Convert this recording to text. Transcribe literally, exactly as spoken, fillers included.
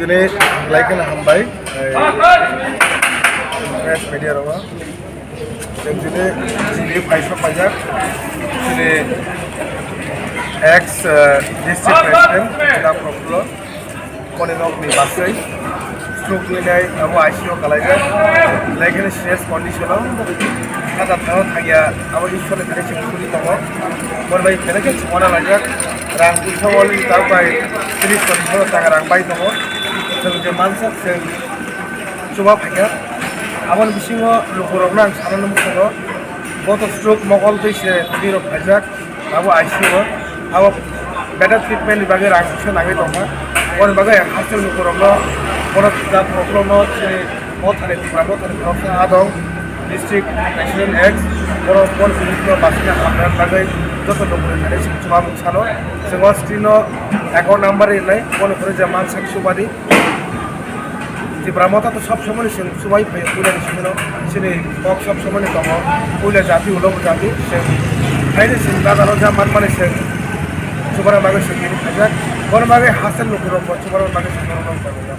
Ni laikana hambai, eh, press media rok. Jeng jini jini paisa pajak, jini ex, eh, district president, Jila Proklo, kone nok ni basai, stroke ni nai, abo I C U kalaijak, laikana serious condition o, kata thang thangya, abo Ishwar ni thani se kuri tongo, borbai kene ke chumana laijak, rang puisa wali tak bai, tris cholish hajar taka rang bai tongo. Chwng je mansak chwng chuba phaikha. Aboni bisingo lukurokno ang sanani muchungo, bo to stroke mokol twi se twi rok phaijak, abo I C U o. Abo better treatment ni bagwi rang puisa nangwi tongkha. Aboni bagwi ang haste lukurokno, bono Jila Proklo no chini mothani, Tipra mothani khoroksa adong district president ex, borok boni bisingtwi basina hamna bagwi joto lukurok thani se chuba mung sano. Chwng o screen o account number rinai, boni phuru je mansak chubadi. Tipra motha to sob somoni chwng chubai phaio, puila ni simi no chini kok sob somoni tongo, puila jati ulo bo jati chwng, haini chwng dadalo ja manmani chwng chubana bagwi chwng tini phaijak, bono bagwi haste lukurok bo chubana bagwi chwng borok rok tongo.